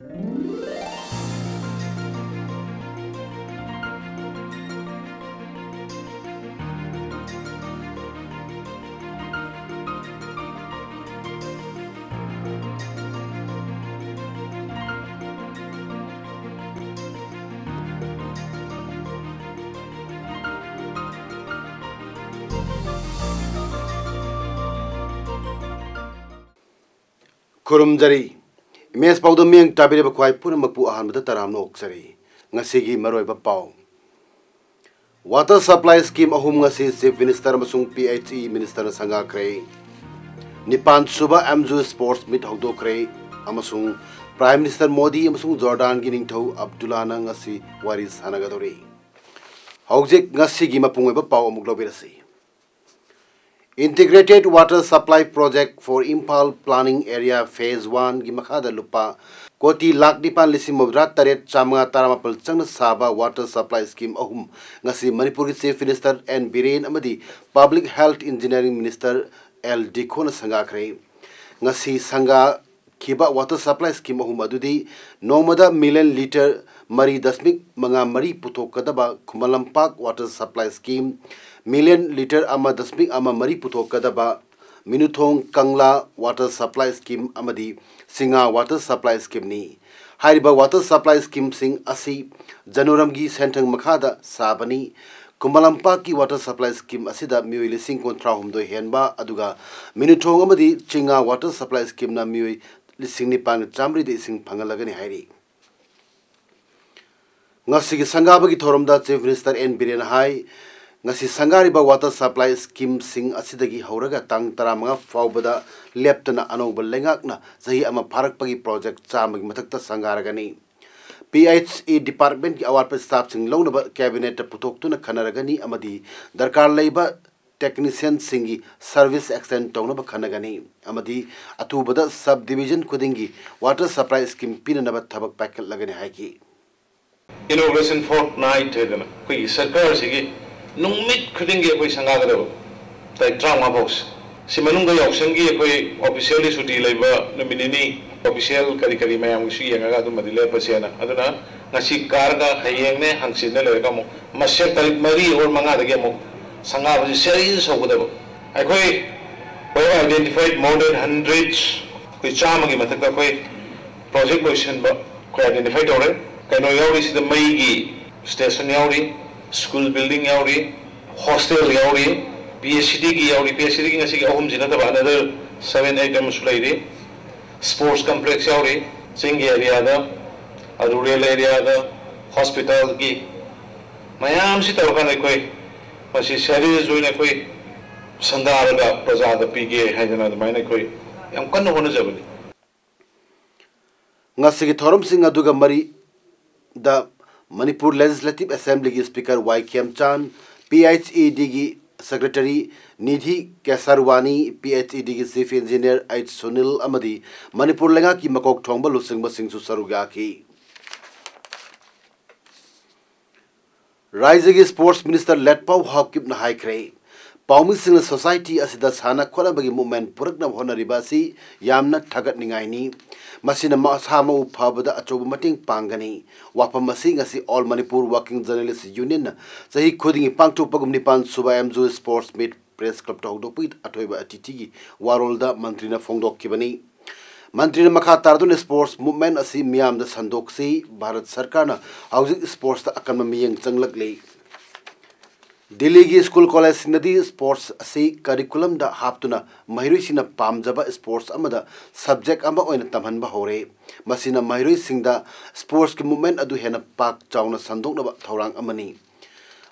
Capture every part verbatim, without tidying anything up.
ꯈꯨꯔꯨꯝꯖꯔꯤ꯫ Image ꯄꯥꯎꯗꯝ ꯃꯤꯠꯌꯦꯡ ꯇꯥꯕꯤꯔꯤꯕ ꯈ꯭ꯋꯥꯏ ꯄꯨꯝꯅꯃꯛꯄꯨ ꯑꯍꯥꯟꯕꯗ ꯇꯔꯥꯝꯅ ꯑꯣꯛꯆꯔꯤ꯫ ꯉꯁꯤꯒꯤ ꯃꯔꯨꯑꯣꯏꯕ ꯄꯥꯎ꯫ Water supply scheme ꯑꯍꯨꯝ ꯉꯁꯤ Chief Minister ꯑꯃꯁꯨꯡ P H E Minister ꯅ ꯁꯪꯒꯥꯈ꯭ꯔꯦ꯫ ꯅꯤꯄꯥꯟ ꯁꯨꯕ M U Sports Meet ꯍꯧꯗꯣꯛꯈ꯭ꯔꯦ ꯑꯃꯁꯨꯡ Prime Minister ꯃꯣꯗꯤ ꯑꯃꯁꯨꯡ ꯖꯣꯔꯗꯥꯟꯒꯤ ꯅꯤꯡꯊꯧ ꯑꯕꯗꯨꯜꯂꯥꯅ ꯉꯁꯤ ꯋꯥꯔꯤ ꯁꯥꯟꯅꯒꯗꯧꯔꯤ꯫ ꯍꯧꯖꯤꯛ ꯉꯁꯤꯒꯤ ꯃꯄꯨꯡ ꯑꯣꯏꯕ ꯄꯥꯎ ꯑꯃꯨꯛ ꯂꯧꯕꯤꯔꯁꯤ꯫ Integrated Water Supply Project for Imphal Planning Area Phase one ꯒꯤ ꯃꯈꯥꯗ ꯂꯨꯄꯥ ꯀꯣꯇꯤ ꯂꯥꯈ ꯅꯤꯄꯥꯟ ꯂꯤꯁꯤꯡ ꯃꯧꯗ꯭ꯔꯥ ꯇꯔꯦꯠ ꯆꯥꯃꯉꯥ ꯇꯔꯥꯃꯥꯄꯜ ꯆꯪꯅ ꯁꯥꯕ water supply scheme ꯑꯍꯨꯝ ꯉꯁꯤ ꯃꯅꯤꯄꯨꯔꯒꯤ Chief Minister N ꯕꯤꯔꯦꯟ ꯑꯃꯗꯤ Public Health Engineering Minister L ꯗꯤꯈꯣꯅ ꯁꯪꯒꯥꯈ꯭ꯔꯦ꯫ ꯉꯁꯤ ꯁꯪꯒꯥ ꯈꯤꯕ water supply scheme ꯑꯍꯨꯝ ꯑꯗꯨꯗꯤ ꯅꯣꯡꯃꯗ million litre ꯃꯔꯤ ꯗꯁꯃꯤꯛ ꯃꯉꯥ ꯃꯔꯤ ꯄꯨꯊꯣꯛꯀꯗꯕ Khuman Lampak water supply scheme, million litre ꯑꯃ ꯗꯁꯃꯤꯛ ꯑꯃ ꯃꯔꯤ ꯄꯨꯊꯣꯛꯀꯗꯕ ꯃꯤꯅꯨꯊꯣꯡ ꯀꯪꯂꯥ water supply scheme ꯑꯃꯗꯤ ꯆꯤꯡꯉꯥ water supply scheme ꯅꯤ꯫ ꯍꯥꯏꯔꯤꯕ water supply scheme ꯁꯤꯡ ꯑꯁꯤ ꯖꯅꯨꯔꯝꯒꯤ ꯁꯦꯟꯊꯪ ꯃꯈꯥꯗ ꯁꯥꯕꯅꯤ꯫ ꯈꯨꯃꯟ ꯂꯝꯄꯥꯛꯀꯤ water supply scheme ꯑꯁꯤꯗ ꯃꯤꯑꯣꯏ ꯂꯤꯁꯤꯡ ꯀꯨꯟꯊ꯭ꯔꯥ ꯍꯨꯝꯗꯣꯏ ꯍꯦꯟꯕ, ꯑꯗꯨꯒ ꯃꯤꯅꯨꯊꯣꯡ ꯑꯃꯗꯤ ꯆꯤꯡꯉꯥ water supply scheme ꯅ ꯃꯤꯑꯣꯏ ꯂꯤꯁꯤꯡ ꯅꯤꯄꯥꯟꯒ ꯆꯥꯃꯔꯤꯗ ꯏꯁꯤꯡ ꯐꯪꯍꯜꯂꯒꯅꯤ ꯍꯥꯏꯔꯤ꯫ ꯉꯁꯤꯒꯤ ꯁꯪꯒꯥꯕꯒꯤ ꯊꯧꯔꯝꯗ Chief Minister N ꯕꯤꯔꯦꯟꯅ ꯍꯥꯏ, ꯉꯁꯤ ꯁꯪꯒꯥꯔꯤꯕ water supply scheme ꯁꯤꯡ ꯑꯁꯤꯗꯒꯤ ꯍꯧꯔꯒ ꯇꯥꯡ ꯇꯔꯥꯃꯉꯥ ꯐꯥꯎꯕꯗ ꯂꯦꯞꯇꯅ ꯑꯅꯧꯕ ꯂꯩꯉꯥꯛꯅ ꯆꯍꯤ ꯑꯃ ꯐꯥꯔꯛꯄꯒꯤ project ꯆꯥꯝꯃꯒꯤ ꯃꯊꯛꯇ ꯁꯪꯒꯥꯔꯒꯅꯤ꯫ P H E department ꯀꯤ ꯑꯋꯥꯠꯄ staff ꯁꯤꯡ ꯂꯧꯅꯕ cabinet ꯇ ꯄꯨꯊꯣꯛꯇꯨꯅ ꯈꯟꯅꯔꯒꯅꯤ ꯑꯃꯗꯤ ꯗꯔꯀꯥꯔ ꯂꯩꯕ technician ꯁꯤꯡꯒꯤ service extend ꯇꯧꯅꯕ ꯈꯟꯅꯒꯅꯤ ꯑꯃꯗꯤ ꯑꯊꯨꯕꯗ sub division ꯈꯨꯗꯤꯡꯒꯤ water supply scheme ꯄꯤꯅꯅꯕ ꯊꯕꯛ ꯄꯥꯏꯈꯠꯂꯒꯅꯤ ꯍꯥꯏꯈꯤ꯫ Inauguration fortnight ꯍꯥꯏꯗꯅ ꯑꯩꯈꯣꯏꯒꯤ ꯁꯔꯀꯥꯔꯁꯤꯒꯤ ꯅꯨꯃꯤꯠ ꯈꯨꯗꯤꯡꯒꯤ ꯑꯩꯈꯣꯏ ꯁꯪꯒꯥꯒꯗꯕ ꯇꯥꯔꯤꯛ ꯇꯔꯥꯃꯉꯥ ꯐꯥꯎꯁꯦ꯫ ꯁꯤ ꯃꯅꯨꯡꯗ ꯌꯥꯎꯁꯪꯒꯤ ꯑꯩꯈꯣꯏ officially ꯁꯨꯇꯤ ꯂꯩꯕ ꯅꯨꯃꯤꯠ ꯅꯤꯅꯤ, ꯑꯣꯐꯤꯁꯤꯌꯦꯜ ꯀꯔꯤ ꯀꯔꯤ ꯃꯌꯥꯝꯒꯤꯁꯨ ꯌꯦꯡꯉꯒ ꯑꯗꯨꯃꯗꯤ ꯂꯦꯞꯄꯁꯦꯅ꯫ ꯑꯗꯨꯅ ꯉꯁꯤ ꯀꯥꯔꯒ ꯍꯌꯦꯡꯅꯦ, ꯍꯪꯆꯤꯠꯅꯦ ꯂꯩꯔꯒ ꯑꯃꯨꯛ ꯃꯁꯦꯞ ꯇꯥꯔꯤꯛ ꯃꯔꯤ ꯑꯣꯔ ꯃꯉꯥꯗꯒꯤ ꯑꯃꯨꯛ ꯁꯪꯒꯥꯕꯁꯤ ꯁꯦꯔꯤꯁ ꯍꯧꯒꯗꯕ꯫ ꯑꯩꯈꯣꯏ, we have identified more than hundred, ꯑꯩꯈꯣꯏ ꯆꯥꯝꯃꯒꯤ ꯃꯊꯛꯇ ꯑꯩꯈꯣꯏ ꯄ꯭ꯔꯣꯖꯦꯛ ꯂꯣꯏꯁꯤꯟꯕ ꯑꯩꯈꯣꯏ ꯑꯥꯏꯗꯦꯟꯇꯤꯐꯥꯏ ꯇꯧꯔꯦ꯫ ꯀꯩꯅꯣ ꯌꯥꯎꯔꯤꯁꯤꯗ ꯃꯩꯒꯤ ꯁ꯭ꯇꯦꯁꯟ ꯌꯥꯎꯔꯤ, ꯁ꯭ꯀꯨꯜ ꯕꯤꯜꯗꯤꯡ ꯌꯥꯎꯔꯤ, ꯍꯣꯁꯇꯦꯜ ꯌꯥꯎꯔꯤ, ꯄꯤ ꯑꯩꯆ ꯁꯤ ꯗꯤꯒꯤ ꯌꯥꯎꯔꯤ꯫ ꯄꯤ ꯑꯩꯆ ꯁꯤ ꯗꯤꯒꯤ ꯉꯁꯤꯒꯤ ꯑꯍꯨꯝꯁꯤ ꯅꯠꯇꯕ another seven eight ꯑꯃꯁꯨ ꯂꯩꯔꯤ꯫ ꯁ꯭ꯄꯣꯔꯠꯁ ꯀꯝꯄ꯭ꯂꯦꯛꯁ ꯌꯥꯎꯔꯤ꯫ ꯆꯤꯡꯒꯤ ꯑꯦꯔꯤꯌꯥꯗ, ꯔꯨꯔꯦꯜ ꯑꯦꯔꯤꯌꯥꯗ, ꯍꯣꯁꯄꯤꯇꯥꯜꯒꯤ ꯃꯌꯥꯝꯁꯤ ꯇꯧꯔꯀꯥꯟꯗ ꯑꯩꯈꯣꯏ ꯃꯁꯤ ꯁꯦꯔꯤꯌꯁ ꯑꯣꯏꯅ ꯑꯩꯈꯣꯏ ꯁꯪꯒꯥꯔꯒ ꯄ꯭ꯔꯖꯥꯗ ꯄꯤꯒꯦ ꯍꯥꯏꯗꯅ ꯑꯗꯨꯃꯥꯏꯅ ꯑꯩꯈꯣꯏ ꯌꯥꯝ ꯀꯟꯅ ꯍꯣꯠꯅꯖꯕꯅꯤ꯫ ꯉꯁꯤꯒꯤ ꯊꯧꯔꯝꯁꯤꯡ ꯑꯗꯨꯒ ꯃꯔꯤꯗ ꯃꯅꯤꯄꯨꯔ ꯂꯦꯖꯤꯁꯂꯦꯇꯤꯚ ꯑꯦꯁꯦꯝꯕ꯭ꯂꯤꯒꯤ ꯁ꯭ꯄꯤꯀꯔ ꯋꯥꯏ ꯈꯦꯝꯆꯥꯟ, P H E ꯗꯤꯒꯤ secretary Nidhi ꯀꯦꯁꯥꯔꯋꯥꯅꯤ, P H E ꯗꯤꯒꯤ chief engineer H Sunil ꯑꯃꯗꯤ ꯃꯅꯤꯄꯨꯔ ꯂꯩꯉꯥꯛꯀꯤ ꯃꯀꯣꯛ ꯊꯣꯡꯕ ꯂꯨꯆꯤꯡꯕꯁꯤꯡꯁꯨ ꯁꯔꯨꯛ ꯌꯥꯈꯤ꯫ ꯔꯥꯏꯖ꯭ꯌꯒꯤ ꯁ꯭ꯄꯣꯔꯠꯁ ꯃꯤꯅꯤꯁꯇꯔ ꯂꯦꯠꯄꯥꯎ ꯍꯥꯎꯀꯤꯞꯅ ꯍꯥꯏꯈ꯭ꯔꯦ, ꯄꯥꯎꯃꯤꯁꯤꯡꯅ ꯁꯣꯁꯥꯏꯇꯤ ꯑꯁꯤꯗ ꯁꯥꯟꯅ ꯈꯣꯠꯅꯕꯒꯤ ꯃꯨꯚꯃꯦꯟꯠ ꯄꯨꯔꯛꯅꯕ ꯍꯣꯠꯅꯔꯤꯕ ꯑꯁꯤ ꯌꯥꯝꯅ ꯊꯥꯒꯠꯅꯤꯡꯉꯥꯏꯅꯤ꯫ ꯃꯁꯤꯅ ꯃꯁꯥ ꯃꯎ ꯐꯕꯗ ꯑꯆꯧꯕ ꯃꯇꯦꯡ ꯄꯥꯡꯒꯅꯤ꯫ ꯋꯥꯐꯝ ꯑꯁꯤ ꯉꯁꯤ ꯑꯣꯜ ꯃꯅꯤꯄꯨꯔ ꯋꯥꯔꯀꯤꯡ ꯖꯔꯅꯦꯂꯤꯁ ꯌꯨꯅꯤꯌꯟꯅ ꯆꯍꯤ ꯈꯨꯗꯤꯡꯒꯤ ꯄꯥꯡꯊꯣꯛꯄꯒꯨꯝ ꯅꯤꯄꯥꯟ ꯁꯨꯕ M zoo sports meet press ꯀ꯭ꯂꯕꯇ ꯍꯧꯗꯣꯛꯄꯒꯤ ꯑꯊꯣꯏꯕ ꯑꯇꯤꯊꯤꯒꯤ ꯋꯥꯔꯣꯜꯗ ꯃꯟꯇ꯭ꯔꯤꯅ ꯐꯣꯡꯗꯣꯛꯈꯤꯕꯅꯤ꯫ ꯃꯟꯇ꯭ꯔꯤꯅ ꯃꯈꯥ ꯇꯥꯔꯗꯨꯅ ꯁ꯭ꯄꯣꯔꯠꯁ ꯃꯨꯚꯃꯦꯟꯠ ꯑꯁꯤ ꯃꯤꯌꯥꯝꯗ ꯁꯟꯗꯣꯛꯁꯤ꯫ ꯚꯥꯔꯠ ꯁꯔꯀꯥꯔꯅ ꯍꯧꯖꯤꯛ ꯁ꯭ꯄꯣꯔꯠꯁꯇ ꯑꯀꯟꯕ ꯃꯤꯠꯌꯦꯡ ꯆꯪꯂꯛꯂꯤ꯫ ꯗꯤꯜꯂꯤꯒꯤ ꯁ꯭ꯀꯨꯜ ꯀꯣꯂꯦꯖꯁꯤꯡꯗꯗꯤ ꯁ꯭ꯄꯣꯔꯠꯁ ꯑꯁꯤ ꯀꯔꯤꯀꯨꯂꯝꯗ ꯍꯥꯞꯇꯨꯅ ꯃꯍꯩꯔꯣꯏꯁꯤꯡꯅ ꯄꯥꯝꯖꯕ ꯁ꯭ꯄꯣꯔꯠꯁ ꯑꯃꯗ ꯁꯕꯖꯦꯛ ꯑꯃ ꯑꯣꯏꯅ ꯇꯝꯍꯟꯕ ꯍꯧꯔꯦ꯫ ꯃꯁꯤꯅ ꯃꯍꯩꯔꯣꯏꯁꯤꯡꯗ ꯁ꯭ꯄꯣꯔꯠꯁꯀꯤ ꯃꯨꯚꯃꯦꯟꯠ ꯑꯗꯨ ꯍꯦꯟꯅ ꯄꯥꯛ ꯆꯥꯎꯅ ꯁꯟꯗꯣꯛꯅꯕ ꯊꯧꯔꯥꯡ ꯑꯃꯅꯤ꯫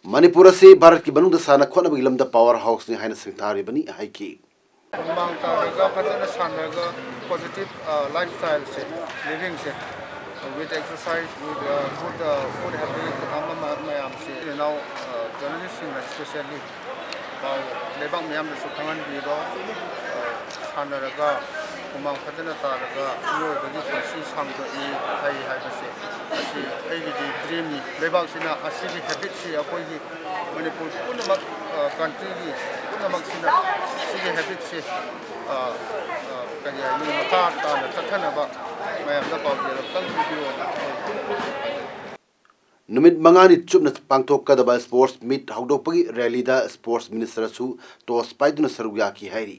ꯃꯅꯤꯄꯨꯔ ꯑꯁꯤ ꯚꯥꯔꯠꯀꯤ ꯃꯅꯨꯡꯗ ꯁꯥꯟꯅ ꯈꯣꯠꯅꯕꯒꯤ ꯂꯝꯗ ꯄꯥꯋꯔ ꯍꯥꯎꯁꯅꯤ ꯍꯥꯏꯅ ꯁꯤꯡꯊꯥꯔꯤꯕꯅꯤ ꯍꯥꯏꯈꯤ꯫ ꯍꯨꯃꯥꯡ ꯇꯥꯔꯒ ꯐꯖꯅ ꯁꯥꯟꯅꯔꯒ ꯄꯣꯖꯤꯇꯤꯚ, ꯑ, ꯂꯥꯏꯐ ꯁ꯭ꯇꯥꯏꯜꯁꯦ, ꯂꯤꯚꯤꯡꯁꯦ, with exercise, with, ꯑ, good, ꯑ, food habit ꯑꯃ ꯑꯃ ꯃꯌꯥꯝꯁꯦ ꯏꯆꯤꯜ ꯏꯅꯥꯎ, ꯑ, ꯖꯔꯅꯦꯂꯤꯁꯁꯤꯡꯅ ꯁ꯭ꯄꯦꯁꯦꯜꯂꯤ ꯄꯥꯎ ꯂꯩꯕꯥꯛ ꯃꯤꯌꯥꯝꯗꯁꯨ ꯈꯪꯍꯟꯕꯤꯔꯣ꯫ ꯑ, ꯁꯥꯟꯅꯔꯒ ꯍꯨꯃꯥꯡ ꯐꯖꯅ ꯇꯥꯔꯒ ꯃꯤꯑꯣꯏꯕꯒꯤ ꯄꯨꯟꯁꯤ ꯁꯥꯡꯗꯣꯛꯏ, ꯐꯩ ꯍꯥꯏꯕꯁꯦ꯫ ꯑꯁꯤ ꯑꯩꯒꯤꯗꯤ ꯗ꯭ꯔꯤꯝꯅꯤ꯫ ꯂꯩꯕꯥꯛꯁꯤꯅ ꯑꯁꯤꯒꯤ ꯍꯦꯕꯤꯠꯁꯤ ꯑꯩꯈꯣꯏꯒꯤ ꯃꯅꯤꯄꯨꯔ ꯄꯨꯝꯅꯃꯛ, ꯀꯟꯇ꯭ꯔꯤꯒꯤ ꯄꯨꯝꯅꯃꯛꯁꯤꯅ ꯁꯤꯒꯤ ꯍꯦꯕꯤꯠꯁꯤ ꯀꯔꯤ ꯍꯥꯏꯅꯤ, ꯃꯈꯥ ꯇꯥꯅ ꯆꯠꯊꯅꯕ ꯃꯌꯥꯝꯗ ꯄꯥꯎꯖꯦꯜ ꯑꯃꯇꯪ ꯄꯤꯕꯤꯌꯣꯅ꯫ ꯅꯨꯃꯤꯠ ꯃꯉꯥꯅꯤ ꯆꯨꯞꯅ ꯄꯥꯡꯊꯣꯛꯀꯗꯕ ꯁ꯭ꯄꯣꯔꯠꯁ ꯃꯤꯠ ꯍꯧꯗꯣꯛꯄꯒꯤ ꯔꯦꯂꯤꯗ ꯁ꯭ꯄꯣꯔꯠꯁ ꯃꯤꯅꯤꯁꯇꯔꯁꯨ ꯇꯣꯁ ꯄꯥꯏꯗꯨꯅ ꯁꯔꯨꯛ ꯌꯥꯈꯤ ꯍꯥꯏꯔꯤ꯫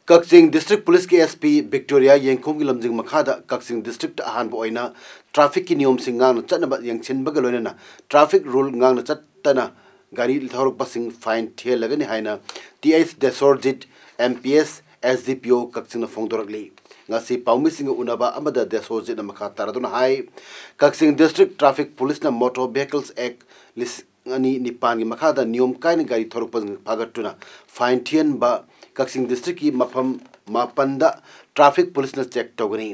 ꯀꯛꯆꯤꯡ ꯗꯤꯁꯇ꯭ꯔꯤꯛ ꯄꯨꯂꯤꯁꯀꯤ ꯑꯦꯁ ꯄꯤ ꯕꯤꯛꯇꯣꯔꯤꯌꯥ ꯌꯦꯡꯈꯣꯝꯒꯤ ꯂꯝꯖꯤꯡ ꯃꯈꯥꯗ ꯀꯛꯆꯤꯡ ꯗꯤꯁꯇ꯭ꯔꯤꯛꯇ ꯑꯍꯥꯟꯕ ꯑꯣꯏꯅ ꯇ꯭ꯔꯥꯐꯤꯛꯀꯤ ꯅꯤꯌꯣꯝꯁꯤꯡ ꯉꯥꯛꯅ ꯆꯠꯅꯕ ꯌꯦꯡꯁꯤꯟꯕꯒ ꯂꯣꯏꯅꯅ ꯇ꯭ꯔꯥꯐꯤꯛ ꯔꯨꯜ ꯉꯥꯛꯅ ꯆꯠꯇꯅ ꯒꯥꯔꯤ ꯊꯧꯔꯛꯄꯁꯤꯡ ꯐꯥꯏꯟ ꯊꯤꯍꯜꯂꯒꯅꯤ ꯍꯥꯏꯅ T H Desorjit, M P S, S D P O ꯀꯛꯆꯤꯡꯅ ꯐꯣꯡꯗꯣꯔꯛꯂꯤ꯫ ꯉꯁꯤ ꯄꯥꯎꯃꯤꯁꯤꯡꯒ ꯎꯅꯕ ꯑꯃꯗ ꯗꯦꯁꯣꯔꯖꯤꯠꯅ ꯃꯈꯥ ꯇꯥꯔꯗꯨꯅ ꯍꯥꯏ, ꯀꯛꯆꯤꯡ ꯗꯤꯁꯇ꯭ꯔꯤꯛ ꯇ꯭ꯔꯥꯐꯤꯛ ꯄꯨꯂꯤꯁꯅ ꯃꯣꯇꯣꯔ ꯚꯦꯍꯤꯀꯜꯁ ꯑꯦꯛ ꯂꯤꯁꯤꯡ ꯑꯅꯤ ꯅꯤꯄꯥꯟꯒꯤ ꯃꯈꯥꯗ ꯅꯤꯌꯣꯝ ꯀꯥꯏꯅ ꯒꯥꯔꯤ ꯊꯧꯔꯛꯄꯁꯤꯡ ꯐꯥꯒꯠꯇꯨꯅ ꯐꯥꯏꯟ ꯊꯤꯍꯟꯕ ꯀꯛꯆꯤꯡ ꯗꯤꯁꯇ꯭ꯔꯤꯛꯀꯤ ꯃꯐꯝ ꯃꯥꯄꯟꯗ ꯇ꯭ꯔꯥꯐꯤꯛ ꯄꯨꯂꯤꯁꯅ ꯆꯦꯛ ꯇꯧꯒꯅꯤ꯫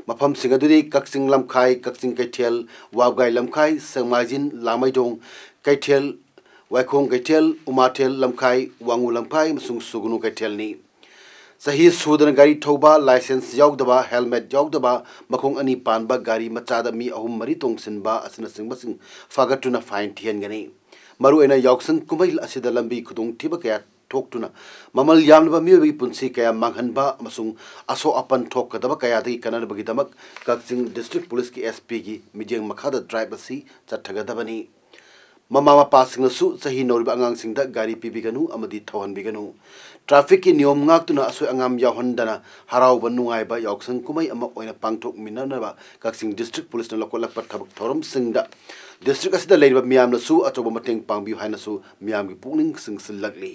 ꯃꯐꯝꯁꯤꯡ ꯑꯗꯨꯗꯤ ꯀꯛꯆꯤꯡ ꯂꯝꯈꯥꯏ, ꯀꯛꯆꯤꯡ ꯀꯩꯊꯦꯜ, ꯋꯥꯕꯒꯥꯏ ꯂꯝꯈꯥꯏ, ꯁꯦꯛꯃꯥꯏꯖꯤꯟ, ꯂꯥꯃꯩꯗꯣꯡ ꯀꯩꯊꯦꯜ, ꯋꯥꯏꯈꯣꯡ ꯀꯩꯊꯦꯜ, ꯎꯃꯥꯊꯦꯜ ꯂꯝꯈꯥꯏ, ꯋꯥꯉꯨ ꯂꯝꯈꯥꯏ ꯑꯃꯁꯨꯡ ꯁꯨꯒꯅꯨ ꯀꯩꯊꯦꯜꯅꯤ꯫ ꯆꯍꯤ ꯁꯨꯗꯅ ꯒꯥꯔꯤ ꯊꯧꯕ, ꯂꯥꯏꯁꯦꯟꯁ ꯌꯥꯎꯗꯕ, ꯍꯦꯜꯃꯦꯠ ꯌꯥꯎꯗꯕ, ꯃꯈꯣꯡ ꯑꯅꯤ ꯄꯥꯟꯕ ꯒꯥꯔꯤ ꯃꯆꯥꯗ ꯃꯤ ꯑꯍꯨꯝ ꯃꯔꯤ ꯇꯣꯡꯁꯤꯟꯕ ꯑꯁꯤꯅꯆꯤꯡꯕꯁꯤꯡ ꯐꯥꯒꯠꯇꯨꯅ ꯐꯥꯏꯟ ꯊꯤꯍꯟꯒꯅꯤ꯫ ꯃꯔꯨꯑꯣꯏꯅ ꯌꯥꯎꯁꯪ ꯀꯨꯝꯍꯩ ꯑꯁꯤꯗ ꯂꯝꯕꯤ ꯈꯨꯗꯣꯡꯊꯤꯕ ꯀꯌꯥ ꯊꯣꯛꯇꯨꯅ ꯃꯃꯜ ꯌꯥꯝꯂꯕ ꯃꯤꯑꯣꯏꯕꯒꯤ ꯄꯨꯟꯁꯤ ꯀꯌꯥ ꯃꯥꯡꯍꯟꯕ ꯑꯃꯁꯨꯡ ꯑꯁꯣꯛ ꯑꯄꯟ ꯊꯣꯛꯀꯗꯕ ꯀꯌꯥꯗꯒꯤ ꯀꯟꯅꯕꯒꯤꯗꯃꯛ ꯀꯛꯆꯤꯡ ꯗꯤꯁꯇ꯭ꯔꯤꯛ ꯄꯨꯂꯤꯁꯀꯤ ꯑꯦꯁ ꯄꯤꯒꯤ ꯃꯤꯠꯌꯦꯡ ꯃꯈꯥꯗ ꯗ꯭ꯔꯥꯏꯕ ꯑꯁꯤ ꯆꯠꯊꯒꯗꯕꯅꯤ꯫ ꯃꯃꯥ ꯃꯄꯥꯁꯤꯡꯅꯁꯨ ꯆꯍꯤ ꯅꯧꯔꯤꯕ ꯑꯉꯥꯡꯁꯤꯡꯗ ꯒꯥꯔꯤ ꯄꯤꯕꯤꯒꯅꯨ ꯑꯃꯗꯤ ꯊꯧꯍꯟꯕꯤꯒꯅꯨ꯫ ꯇ꯭ꯔꯥꯐꯤꯛꯀꯤ ꯅꯤꯌꯣꯝ ꯉꯥꯛꯇꯨꯅ ꯑꯁꯣꯏ ꯑꯉꯥꯝ ꯌꯥꯎꯍꯟꯗꯅ ꯍꯔꯥꯎꯕ ꯅꯨꯡꯉꯥꯏꯕ ꯌꯥꯎꯁꯪ ꯀꯨꯝꯍꯩ ꯑꯃ ꯑꯣꯏꯅ ꯄꯥꯡꯊꯣꯛꯃꯤꯟꯅꯅꯕ ꯀꯛꯆꯤꯡ ꯗꯤꯁꯇ꯭ꯔꯤꯛ ꯄꯨꯂꯤꯁꯅ ꯂꯧꯈꯠꯂꯛꯄ ꯊꯕꯛ ꯊꯧꯔꯝꯁꯤꯡꯗ ꯗꯤꯁꯇ꯭ꯔꯤꯛ ꯑꯁꯤꯗ ꯂꯩꯔꯤꯕ ꯃꯤꯌꯥꯝꯅꯁꯨ ꯑꯆꯧꯕ ꯃꯇꯦꯡ ꯄꯥꯡꯕꯤꯌꯨ ꯍꯥꯏꯅꯁꯨ ꯃꯤꯌꯥꯝꯒꯤ ꯄꯨꯛꯅꯤꯡ ꯆꯤꯡꯁꯤꯜꯂꯛꯂꯤ꯫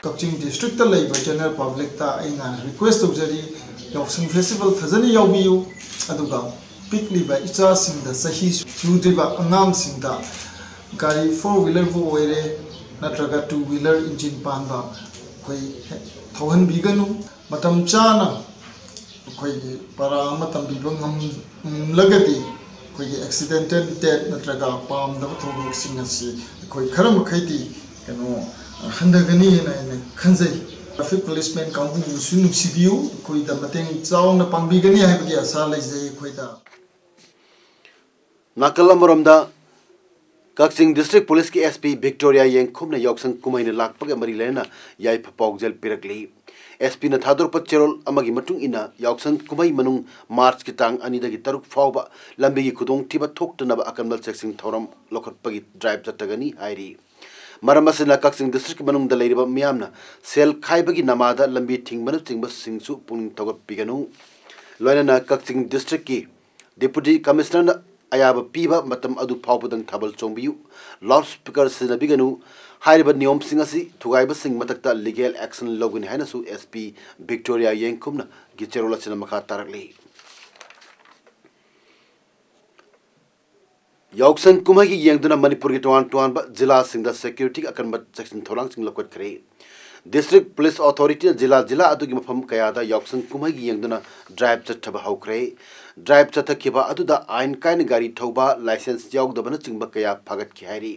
ꯀꯛꯆꯤꯡ ꯗꯤꯁꯇ꯭ꯔꯤꯛꯇ ꯂꯩꯕ ꯖꯦꯅꯔꯦꯜ ꯄꯕ꯭ꯂꯤꯛꯇ ꯑꯩꯅ ꯔꯤꯀ꯭ꯋꯦꯁ ꯇꯧꯖꯔꯤ, ꯌꯥꯎꯁꯪ ꯐꯦꯁꯇꯤꯚꯦꯜ ꯐꯖꯅ ꯌꯥꯎꯕꯤꯌꯨ꯫ ꯑꯗꯨꯒ ꯄꯤꯛꯂꯤꯕ ꯏꯆꯥꯁꯤꯡꯗ, ꯆꯍꯤ ꯁꯨꯗ꯭ꯔꯤꯕ ꯑꯉꯥꯡꯁꯤꯡꯗ ꯒꯥꯔꯤ ꯐꯣꯔ ꯋꯤꯂꯔꯕꯨ ꯑꯣꯏꯔꯦ ꯅꯠꯇ꯭ꯔꯒ ꯇꯨ ꯋꯤꯂꯔ ꯏꯟꯖꯤꯟ ꯄꯥꯟꯕ ꯑꯩꯈꯣꯏ ꯊꯧꯍꯟꯕꯤꯒꯅꯨ꯫ ꯃꯇꯝ ꯆꯥꯅ ꯑꯩꯈꯣꯏꯒꯤ ꯄꯔꯥ ꯑꯃ ꯇꯝꯕꯤꯕ ꯉꯝꯂꯒꯗꯤ ꯑꯩꯈꯣꯏꯒꯤ ꯑꯦꯛꯁꯤꯗꯦꯟꯇꯦꯜ ꯗꯦꯠ ꯅꯠꯇ꯭ꯔꯒ ꯄꯥꯝꯗꯕ ꯊꯧꯗꯣꯛꯁꯤꯡ ꯑꯁꯤ ꯑꯩꯈꯣꯏ ꯈꯔ ꯃꯈꯩꯗꯤ ꯀꯩꯅꯣ ꯍꯟꯊꯒꯅꯤ ꯍꯥꯏꯅ ꯑꯩꯅ ꯈꯟꯖꯩ꯫ Traffic policeman ꯀꯥꯡꯕꯨꯕꯨꯁꯨ ꯅꯨꯡꯁꯤꯕꯤꯌꯨ, ꯑꯩꯈꯣꯏꯗ ꯃꯇꯦꯡ ꯆꯥꯎꯅ ꯄꯥꯡꯕꯤꯒꯅꯤ ꯍꯥꯏꯕꯒꯤ ꯑꯥꯁꯥ ꯂꯩꯖꯩ ꯑꯩꯈꯣꯏꯗ꯫ ꯅꯥꯀꯜ ꯑꯃꯔꯣꯝꯗ, ꯀꯛꯆꯤꯡ ꯗꯤꯁꯇ꯭ꯔꯤꯛ ꯄꯨꯂꯤꯁꯀꯤ ꯑꯦꯁ ꯄꯤ ꯚꯤꯛꯇꯣꯔꯤꯌꯥ ꯌꯦꯡꯈꯨꯝꯅ ꯌꯥꯎꯁꯪ ꯀꯨꯝꯍꯩꯅ ꯂꯥꯛꯄꯒ ꯃꯔꯤ ꯂꯩꯅꯅ ꯌꯥꯏꯐ ꯄꯥꯎꯖꯦꯜ ꯄꯤꯔꯛꯂꯤ꯫ ꯑꯦꯁ ꯄꯤꯅ ꯊꯥꯗꯣꯔꯛꯄ ꯆꯦꯔꯣꯜ ꯑꯃꯒꯤ ꯃꯇꯨꯡ ꯏꯟꯅ, ꯌꯥꯎꯁꯪ ꯀꯨꯝꯍꯩ ꯃꯅꯨꯡ ꯃꯥꯔꯆꯀꯤ ꯇꯥꯡ ꯑꯅꯤꯗꯒꯤ ꯇꯔꯨꯛ ꯐꯥꯎꯕ ꯂꯝꯕꯤꯒꯤ ꯈꯨꯗꯣꯡꯊꯤꯕ ꯊꯣꯛꯇꯅꯕ ꯑꯀꯟꯕ ꯆꯦꯛꯁꯤꯟ ꯊꯧꯔꯝ ꯂꯧꯈꯠꯄꯒꯤ ꯗ꯭ꯔꯥꯏꯚ ꯆꯠꯊꯒꯅꯤ ꯍꯥꯏꯔꯤ꯫ ꯃꯔꯝ ꯑꯁꯤꯅ, ꯀꯛꯆꯤꯡ ꯗꯤꯁꯇ꯭ꯔꯤꯛꯀꯤ ꯃꯅꯨꯡꯗ ꯂꯩꯔꯤꯕ ꯃꯤꯌꯥꯝꯅ ꯁꯦꯜ ꯈꯥꯏꯕꯒꯤ ꯅꯃꯥꯗ ꯂꯝꯕꯤ ꯊꯤꯡꯕꯅꯆꯤꯡꯕꯁꯤꯡꯁꯨ ꯄꯨꯛꯅꯤꯡ ꯊꯧꯒꯠꯄꯤꯒꯅꯨ꯫ ꯂꯣꯏꯅꯅ ꯀꯛꯆꯤꯡ ꯗꯤꯁꯇ꯭ꯔꯤꯛꯀꯤ ꯗꯤꯄꯨꯇꯤ ꯀꯃꯤꯁꯅꯔꯅ ꯑꯌꯥꯕ ꯄꯤꯕ ꯃꯇꯝ ꯑꯗꯨ ꯐꯥꯎꯕꯗꯪ ꯊꯥꯕꯜ ꯆꯣꯡꯕꯤꯌꯨ, ꯂꯥꯎꯗ ꯁ꯭ꯄꯤꯀꯔ ꯁꯤꯖꯤꯟꯅꯕꯤꯒꯅꯨ꯫ ꯍꯥꯏꯔꯤꯕ ꯅꯤꯌꯣꯝꯁꯤꯡ ꯑꯁꯤ ꯊꯨꯒꯥꯏꯕꯁꯤꯡ ꯃꯊꯛꯇ ꯂꯤꯒꯦꯜ ꯑꯦꯛꯁꯟ ꯂꯧꯒꯅꯤ ꯍꯥꯏꯅꯁꯨ ꯑꯦꯁ ꯄꯤ ꯚꯤꯛꯇꯣꯔꯤꯌꯥ ꯌꯦꯡꯈꯨꯝꯅꯒꯤ ꯆꯦꯔꯣꯜ ꯑꯁꯤꯅ ꯃꯈꯥ ꯇꯥꯔꯛꯂꯤ꯫ ꯌꯥꯎꯁꯪ ꯀꯨꯝꯍꯩꯒꯤ ꯌꯦꯡꯗꯨꯅ ꯃꯅꯤꯄꯨꯔꯒꯤ ꯇꯣꯉꯥꯟ ꯇꯣꯉꯥꯟꯕ ꯖꯤꯂꯥꯁꯤꯡꯗ ꯁꯦꯀ꯭ꯌꯨꯔꯤꯇꯤꯒꯤ ꯑꯀꯟꯕ ꯆꯦꯛꯁꯤꯟ ꯊꯧꯔꯥꯡꯁꯤꯡ ꯂꯧꯈꯠꯈ꯭ꯔꯦ꯫ ꯗꯤꯁꯇ꯭ꯔꯤꯛ ꯄꯨꯂꯤꯁ ꯑꯣꯊꯣꯔꯤꯇꯤꯅ ꯖꯤꯂꯥ ꯖꯤꯂꯥ ꯑꯗꯨꯒꯤ ꯃꯐꯝ ꯀꯌꯥꯗ ꯌꯥꯎꯁꯪ ꯀꯨꯝꯍꯩꯒꯤ ꯌꯦꯡꯗꯨꯅ ꯗ꯭ꯔꯥꯏꯚ ꯆꯠꯊꯕ ꯍꯧꯈ꯭ꯔꯦ꯫ ꯗ꯭ꯔꯥꯏꯚ ꯆꯠꯊꯈꯤꯕ ꯑꯗꯨꯗ ꯑꯥꯏꯟ ꯀꯥꯏꯅ ꯒꯥꯔꯤ ꯊꯧꯕ, ꯂꯥꯏꯁꯦꯟꯁ ꯌꯥꯎꯗꯕꯅꯆꯤꯡꯕ ꯀꯌꯥ ꯐꯥꯒꯠꯈꯤ ꯍꯥꯏꯔꯤ꯫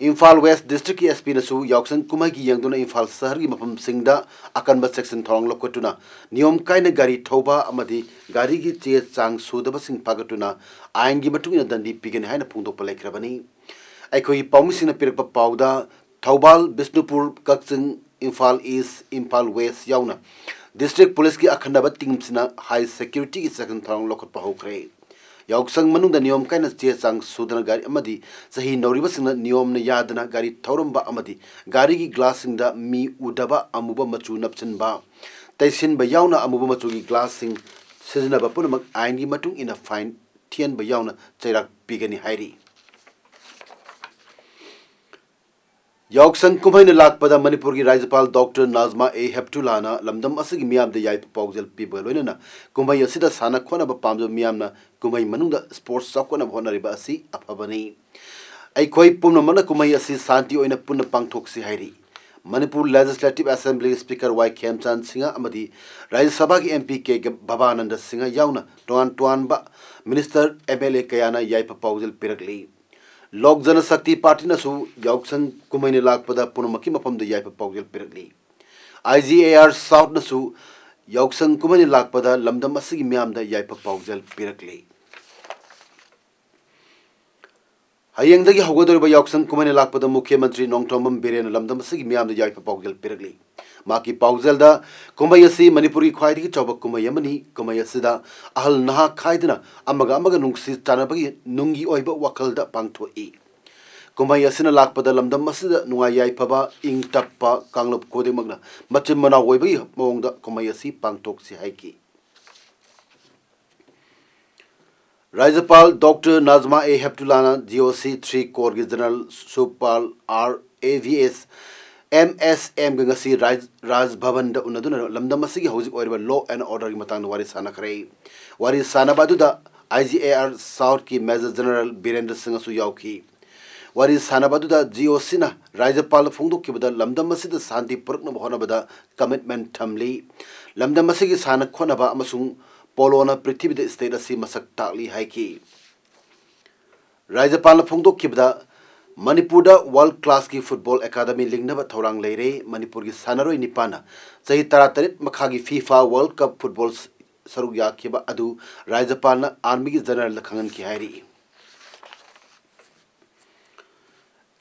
ꯏꯝꯐꯥꯜ ꯋꯦꯁ ꯗꯤꯁꯇ꯭ꯔꯤꯛꯀꯤ ꯑꯦꯁ ꯄꯤꯅꯁꯨ ꯌꯥꯎꯁꯪ ꯀꯨꯝꯍꯩꯒꯤ ꯌꯦꯡꯗꯨꯅ ꯏꯝꯐꯥꯜ ꯁꯍꯔꯒꯤ ꯃꯐꯝꯁꯤꯡꯗ ꯑꯀꯟꯕ ꯆꯦꯛꯁꯤꯟ ꯊꯧꯔꯥꯡ ꯂꯧꯈꯠꯇꯨꯅ ꯅꯤꯌꯣꯝ ꯀꯥꯏꯅ ꯒꯥꯔꯤ ꯊꯧꯕ ꯑꯃꯗꯤ ꯒꯥꯔꯤꯒꯤ ꯆꯦ ꯆꯥꯡ ꯁꯨꯗꯕꯁꯤꯡ ꯐꯥꯒꯠꯇꯨꯅ ꯑꯥꯏꯟꯒꯤ ꯃꯇꯨꯡ ꯏꯟꯅ ꯗꯟꯗꯤ ꯄꯤꯒꯅꯤ ꯍꯥꯏꯅ ꯐꯣꯡꯗꯣꯛꯄ ꯂꯩꯈ꯭ꯔꯕꯅꯤ꯫ ꯑꯩꯈꯣꯏꯒꯤ ꯄꯥꯎꯃꯤꯁꯤꯡꯅ ꯄꯤꯔꯛꯄ ꯄꯥꯎꯗ, ꯊꯧꯕꯥꯜ, ꯕꯤꯁꯅꯨꯄꯨꯔ, ꯀꯛꯆꯤꯡ, ꯏꯝꯐꯥꯜ ꯏꯁ, ꯏꯝꯐꯥꯜ ꯋꯦꯁ ꯌꯥꯎꯅ ꯗꯤꯁꯇ꯭ꯔꯤꯛ ꯄꯨꯂꯤꯁꯀꯤ ꯑꯈꯟꯅꯕ ꯇꯤꯝꯁꯤꯡꯅ ꯍꯥꯏ ꯁꯦꯀ꯭ꯌꯨꯔꯤꯇꯤꯒꯤ ꯆꯦꯛꯁꯤꯟ ꯊꯧꯔꯥꯡ ꯂꯧꯈꯠꯄ ꯍꯧꯈ꯭ꯔꯦ꯫ ꯌꯥꯎꯁꯪ ꯃꯅꯨꯡꯗ ꯅꯤꯌꯣꯝ ꯀꯥꯏꯅ ꯆꯦ ꯆꯥꯡ ꯁꯨꯗꯅ ꯒꯥꯔꯤ ꯑꯃꯗꯤ ꯆꯍꯤ ꯅꯧꯔꯤꯕꯁꯤꯡꯅ ꯅꯤꯌꯣꯝꯅ ꯌꯥꯗꯅ ꯒꯥꯔꯤ ꯊꯧꯔꯝꯕ ꯑꯃꯗꯤ ꯒꯥꯔꯤꯒꯤ ꯒ꯭ꯂꯥꯁꯁꯤꯡꯗ ꯃꯤ ꯎꯗꯕ ꯑꯃꯨꯕ ꯃꯆꯨ ꯅꯞꯁꯤꯟꯕ, ꯇꯩꯁꯤꯟꯕ ꯌꯥꯎꯅ ꯑꯃꯨꯕ ꯃꯆꯨꯒꯤ ꯒ꯭ꯂꯥꯁꯁꯤꯡ ꯁꯤꯖꯤꯟꯅꯕ ꯄꯨꯝꯅꯃꯛ ꯑꯥꯏꯟꯒꯤ ꯃꯇꯨꯡ ꯏꯟꯅ ꯐꯥꯏꯟ ꯊꯤꯍꯟꯕ ꯌꯥꯎꯅ ꯆꯩꯔꯥꯛ ꯄꯤꯒꯅꯤ ꯍꯥꯏꯔꯤ꯫ ꯌꯥꯎꯁꯪ ꯀꯨꯝꯍꯩꯅ ꯂꯥꯛꯄꯗ ꯃꯅꯤꯄꯨꯔꯒꯤ ꯔꯥꯖ꯭ꯌꯄꯥꯜ ꯗꯣꯛꯇꯔ ꯅꯥꯖꯃꯥ ꯑꯦ ꯍꯦꯞꯇꯨꯂꯥꯅ ꯂꯝꯗꯝ ꯑꯁꯤꯒꯤ ꯃꯤꯌꯥꯝꯗ ꯌꯥꯏꯐ ꯄꯥꯎꯖꯦꯜ ꯄꯤꯕꯒ ꯂꯣꯏꯅꯅ ꯀꯨꯝꯍꯩ ꯑꯁꯤꯗ ꯁꯥꯟꯅ ꯈꯣꯠꯅꯕ ꯄꯥꯝꯖꯕ ꯃꯤꯌꯥꯝꯅ ꯀꯨꯝꯍꯩ ꯃꯅꯨꯡꯗ ꯁ꯭ꯄꯣꯔꯠꯁ ꯆꯥꯎꯈꯠꯅꯕ ꯍꯣꯠꯅꯔꯤꯕ ꯑꯁꯤ ꯑꯐꯕꯅꯤ꯫ ꯑꯩꯈꯣꯏ ꯄꯨꯝꯅꯃꯛꯅ ꯀꯨꯝꯍꯩ ꯑꯁꯤ ꯁꯥꯟꯇꯤ ꯑꯣꯏꯅ ꯄꯨꯟꯅ ꯄꯥꯡꯊꯣꯛꯁꯤ ꯍꯥꯏꯔꯤ꯫ ꯃꯅꯤꯄꯨꯔ ꯂꯦꯖꯤꯁꯂꯦꯇꯤꯚ ꯑꯦꯁꯦꯝꯕ꯭ꯂꯤꯒꯤ ꯁ꯭ꯄꯤꯀꯔ ꯋꯥꯏ ꯈꯦꯝꯆꯥꯟ ꯁꯤꯡꯍ ꯑꯃꯗꯤ ꯔꯥꯖ꯭ꯌ ꯁꯚꯥꯒꯤ ꯑꯦꯝ ꯄꯤ ꯀꯦ ꯚꯕꯥꯅꯟꯗ ꯁꯤꯡꯍ ꯌꯥꯎꯅ ꯇꯣꯉꯥꯟ ꯇꯣꯉꯥꯟꯕ ꯃꯤꯅꯤꯁꯇꯔ, ꯑꯦꯝ ꯑꯦꯜ ꯑꯦ ꯀꯌꯥꯅ ꯌꯥꯏꯐ ꯄꯥꯎꯖꯦꯜ ꯄꯤꯔꯛꯂꯤ꯫ ꯂꯣꯛ ꯖꯅ ꯁꯛꯇꯤ ꯄꯥꯔꯇꯤꯅꯁꯨ ꯌꯥꯎꯁꯪ ꯀꯨꯝꯍꯩꯅ ꯂꯥꯛꯄꯗ ꯄꯨꯝꯅꯃꯛꯀꯤ ꯃꯐꯝꯗ ꯌꯥꯏꯐ ꯄꯥꯎꯖꯦꯜ ꯄꯤꯔꯛꯂꯤ꯫ ꯑꯥꯏ ꯖꯤ ꯑꯦ ꯑꯥꯔ ꯁꯥꯎꯠꯅꯁꯨ ꯌꯥꯎꯁꯪ ꯀꯨꯝꯍꯩꯅ ꯂꯥꯛꯄꯗ ꯂꯝꯗꯝ ꯑꯁꯤꯒꯤ ꯃꯤꯌꯥꯝꯗ ꯌꯥꯏꯐ ꯄꯥꯎꯖꯦꯜ ꯄꯤꯔꯛꯂꯤ꯫ ꯍꯌꯦꯡꯗꯒꯤ ꯍꯧꯒꯗꯧꯔꯤꯕ ꯌꯥꯎꯁꯪ ꯀꯨꯝꯍꯩꯅ ꯂꯥꯛꯄꯗ ꯃꯨꯈ꯭ꯌ ꯃꯟꯇ꯭ꯔꯤ ꯅꯣꯡꯊꯣꯝꯕꯝ ꯕꯤꯔꯦꯟꯅ ꯂꯝꯗꯝ ꯑꯁꯤꯒꯤ ꯃꯤꯌꯥꯝꯗ ꯌꯥꯏꯐ ꯄꯥꯎꯖꯦꯜ ꯄꯤꯔꯛꯂꯤ꯫ ꯃꯍꯥꯛꯀꯤ ꯄꯥꯎꯖꯦꯜꯗ, ꯀꯨꯝꯍꯩ ꯑꯁꯤ ꯃꯅꯤꯄꯨꯔꯒꯤ ꯈ꯭ꯋꯥꯏꯗꯒꯤ ꯆꯥꯎꯕ ꯀꯨꯝꯍꯩ ꯑꯃꯅꯤ꯫ ꯀꯨꯝꯍꯩ ꯑꯁꯤꯗ ꯑꯍꯜ ꯅꯍꯥ ꯈꯥꯏꯗꯅ ꯑꯃꯒ ꯑꯃꯒ ꯅꯨꯡꯁꯤ ꯆꯥꯟꯅꯕꯒꯤ ꯅꯨꯡꯒꯤ ꯑꯣꯏꯕ ꯋꯥꯈꯜꯗ ꯄꯥꯡꯊꯣꯛꯏ꯫ ꯀꯨꯝꯍꯩ ꯑꯁꯤꯅ ꯂꯥꯛꯄꯗ ꯂꯝꯗꯝ ꯑꯁꯤꯗ ꯅꯨꯡꯉꯥꯏ ꯌꯥꯏꯐꯕ, ꯏꯪ ꯇꯞꯄ ꯀꯥꯡꯂꯨꯞ ꯈꯨꯗꯤꯡꯃꯛꯅ ꯃꯆꯤꯟ ꯃꯅꯥꯎ ꯑꯣꯏꯕꯒꯤ ꯃꯑꯣꯡꯗ ꯀꯨꯝꯍꯩ ꯑꯁꯤ ꯄꯥꯡꯊꯣꯛꯁꯤ ꯍꯥꯏꯈꯤ꯫ ꯔꯥꯖ꯭ꯌꯄꯥꯜ ꯗꯣꯛꯇꯔ ꯅꯖꯃꯥ ꯑꯦ ꯍꯦꯞꯇꯨꯂꯥꯅ ꯖꯤ ꯑꯣ ꯁꯤ ꯊ꯭ꯔꯤ ꯀꯣꯔꯒꯤ ꯖꯦꯅꯔꯦꯜ ꯁꯨꯄꯥꯜ R A V S M S ꯑꯦꯝꯒ ꯉꯁꯤ ꯔꯥꯖ ꯔꯥꯖ ꯚꯕꯟꯗ ꯎꯅꯗꯨꯅ ꯂꯝꯗꯝ ꯑꯁꯤꯒꯤ ꯍꯧꯖꯤꯛ ꯑꯣꯏꯔꯤꯕ law and orderꯒꯤ ꯃꯇꯥꯡꯗ ꯋꯥꯔꯤ ꯁꯥꯟꯅꯈ꯭ꯔꯦ꯫ ꯋꯥꯔꯤ ꯁꯥꯟꯅꯕ ꯑꯗꯨꯗ ꯑꯥꯏ ꯖꯤ ꯑꯦ ꯑꯥꯔ ꯁꯥꯎꯠꯀꯤ ꯃꯦꯖꯔ ꯖꯦꯅꯔꯦꯜ ꯕꯤꯔꯦꯟꯗ꯭ꯔ ꯁꯤꯡꯍꯁꯨ ꯌꯥꯎꯈꯤ꯫ ꯋꯥꯔꯤ ꯁꯥꯟꯅꯕ ꯑꯗꯨꯗ ꯖꯤ ꯑꯣ ꯁꯤꯅ ꯔꯥꯖ꯭ꯌꯄꯥꯜꯗ ꯐꯣꯡꯗꯣꯛꯈꯤꯕꯗ ꯂꯝꯗꯝ ꯑꯁꯤꯗ ꯁꯥꯟꯇꯤ ꯄꯨꯔꯛꯅꯕ ꯍꯣꯠꯅꯕꯗ commitment ꯊꯝꯂꯤ꯫ ꯂꯝꯗꯝ ꯑꯁꯤꯒꯤ ꯁꯥꯟꯅ ꯈꯣꯠꯅꯕ ꯑꯃꯁꯨꯡ ꯄꯣꯂꯣꯅ ꯄ꯭ꯔꯤꯊꯤꯕꯤꯗ state ꯑꯁꯤ ꯃꯁꯛ ꯇꯥꯛꯂꯤ ꯍꯥꯏꯈꯤ꯫ ꯔꯥꯖ꯭ꯌꯄꯥꯜꯅ ꯐꯣꯡꯗꯣꯛꯈꯤꯕꯗ, ꯃꯅꯤꯄꯨꯔꯗ world classꯀꯤ football academy ꯂꯤꯡꯅꯕ ꯊꯧꯔꯥꯡ ꯂꯩꯔꯦ꯫ ꯃꯅꯤꯄꯨꯔꯒꯤ ꯁꯥꯟꯅꯔꯣꯏ ꯅꯤꯄꯥꯟꯅ ꯆꯍꯤ ꯇꯔꯥꯇꯔꯦꯠ ꯃꯈꯥꯒꯤ FIFA World Cup football ꯁꯔꯨꯛ ꯌꯥꯈꯤꯕ ꯑꯗꯨ ꯔꯥꯖ꯭ꯌꯄꯥꯜꯅ armyꯒꯤ ꯖꯦꯅꯔꯦꯜꯗ ꯈꯪꯍꯟꯈꯤ ꯍꯥꯏꯔꯤ꯫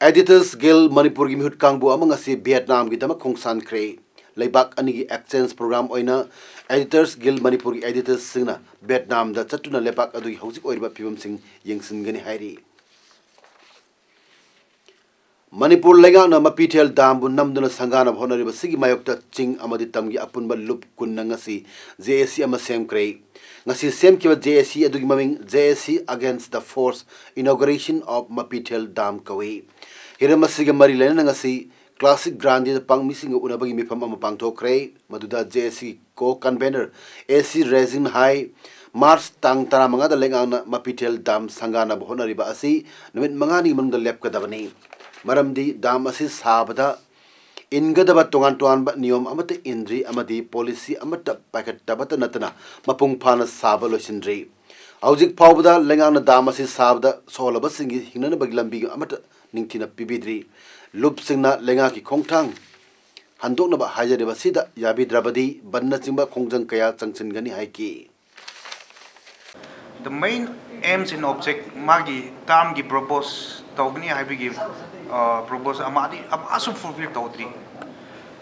Editors Guild ꯃꯅꯤꯄꯨꯔꯒꯤ ꯃꯤꯍꯨꯠ ꯀꯥꯡꯕꯨ ꯑꯃ ꯉꯁꯤ ꯚꯤꯌꯦꯠꯅꯥꯝꯒꯤꯗꯃꯛ ꯈꯣꯡꯁꯥꯟꯈ꯭ꯔꯦ꯫ ꯂꯩꯕꯥꯛ ꯑꯅꯤꯒꯤ exchange program ꯑꯣꯏꯅ Editors Guild ꯃꯅꯤꯄꯨꯔꯒꯤ editorsꯁꯤꯡꯅ ꯚꯤꯌꯦꯠꯅꯥꯝꯗ ꯆꯠꯇꯨꯅ ꯂꯩꯕꯥꯛ ꯑꯗꯨꯒꯤ ꯍꯧꯖꯤꯛ ꯑꯣꯏꯔꯤꯕ ꯐꯤꯕꯝꯁꯤꯡ ꯌꯦꯡꯁꯤꯟꯒꯅꯤ ꯍꯥꯏꯔꯤ꯫ ꯃꯅꯤꯄꯨꯔ ꯂꯩꯉꯥꯛꯅ ꯃꯄꯤꯊꯦꯜ ꯗꯥꯝꯕꯨ ꯅꯝꯗꯨꯅ ꯁꯪꯒꯥꯅꯕ ꯍꯣꯠꯅꯔꯤꯕꯁꯤꯒꯤ ꯃꯥꯌꯣꯛꯇ ꯆꯤꯡ ꯑꯃꯗꯤ ꯇꯝꯒꯤ ꯑꯄꯨꯟꯕ ꯂꯨꯞ ꯀꯨꯟꯅ ꯉꯁꯤ ꯖꯦ ꯑꯦ ꯁꯤ ꯑꯃ ꯁꯦꯝꯈ꯭ꯔꯦ꯫ ꯉꯁꯤ ꯁꯦꯝꯈꯤꯕ ꯖꯦ ꯑꯦ ꯁꯤ ꯑꯗꯨꯒꯤ ꯃꯃꯤꯡ J A C Against the Force Inauguration of Mapithel dam ꯀꯧꯏ꯫ ꯍꯤꯔꯝ ꯑꯁꯤꯒ ꯃꯔꯤ ꯂꯩꯅꯅ ꯉꯁꯤ ꯀ꯭ꯂꯥꯁꯤꯛ ꯒ꯭ꯔꯥꯟꯗꯤꯗ ꯄꯥꯡ ꯃꯤꯁꯤꯡꯒ ꯎꯅꯕꯒꯤ ꯃꯤꯐꯝ ꯑꯃ ꯄꯥꯡꯊꯣꯛꯈ꯭ꯔꯦ꯫ ꯃꯗꯨꯗ ꯖꯦ ꯑꯦ ꯁꯤ co-convener ꯑꯦ ꯁꯤ ꯔꯦꯖꯤꯟ ꯍꯥꯏ, ꯃꯥꯔꯆ ꯇꯥꯡ ꯇꯔꯥꯃꯉꯥꯗ ꯂꯩꯉꯥꯛꯅ ꯃꯄꯤꯊꯦꯜ ꯗꯥꯝ ꯁꯪꯒꯥꯅꯕ ꯍꯣꯠꯅꯔꯤꯕ ꯑꯁꯤ ꯅꯨꯃꯤꯠ ꯃꯉꯥꯅꯤ ꯃꯅꯨꯡꯗ ꯂꯦꯞꯀꯗꯕꯅꯤ꯫ ꯃꯔꯝꯗꯤ ꯗꯥꯝ ꯑꯁꯤ ꯁꯥꯕꯗ ꯏꯟꯒꯗꯕ ꯇꯣꯉꯥꯟ ꯇꯣꯉꯥꯟꯕ ꯅꯤꯌꯣꯝ ꯑꯃꯠꯇ ꯏꯟꯗ꯭ꯔꯤ ꯑꯃꯗꯤ policy ꯑꯃꯠꯇ ꯄꯥꯏꯈꯠꯇꯕꯇ ꯅꯠꯇꯅ ꯃꯄꯨꯡ ꯐꯥꯅ ꯁꯥꯕ ꯂꯣꯏꯁꯤꯟꯗ꯭ꯔꯤ꯫ ꯍꯧꯖꯤꯛ ꯐꯥꯎꯕꯗ ꯂꯩꯉꯥꯛꯅ ꯗꯥꯝ ꯑꯁꯤ ꯁꯥꯕꯗ ꯁꯣꯛꯍꯜꯂꯕꯁꯤꯡꯒꯤ ꯍꯤꯡꯅꯅꯕꯒꯤ ꯂꯝꯕꯤ ꯑꯃꯠꯇ ꯅꯤꯡꯊꯤꯅ ꯄꯤꯕꯤꯗ꯭ꯔꯤ꯫ ꯂꯨꯞꯁꯤꯡꯅ ꯂꯩꯉꯥꯛꯀꯤ ꯈꯣꯡꯊꯥꯡ ꯍꯟꯗꯣꯛꯅꯕ ꯍꯥꯏꯖꯔꯤꯕꯁꯤꯗ ꯌꯥꯕꯤꯗ꯭ꯔꯕꯗꯤ ꯕꯟꯅꯆꯤꯡꯕ ꯈꯣꯡꯖꯪ ꯀꯌꯥ ꯆꯪꯁꯤꯟꯒꯅꯤ ꯍꯥꯏꯈꯤ꯫ The main aims and object, ꯃꯥꯒꯤ ꯇꯥꯝꯒꯤ ꯄ꯭ꯔꯣꯄꯣꯁ ꯇꯧꯒꯅꯤ ꯍꯥꯏꯕꯒꯤ ꯄ꯭ꯔꯣꯄꯣꯁ ꯑꯃꯗꯤ ꯑꯃꯁꯨ ꯐꯨꯜꯐꯤꯜ ꯇꯧꯗ꯭ꯔꯤ꯫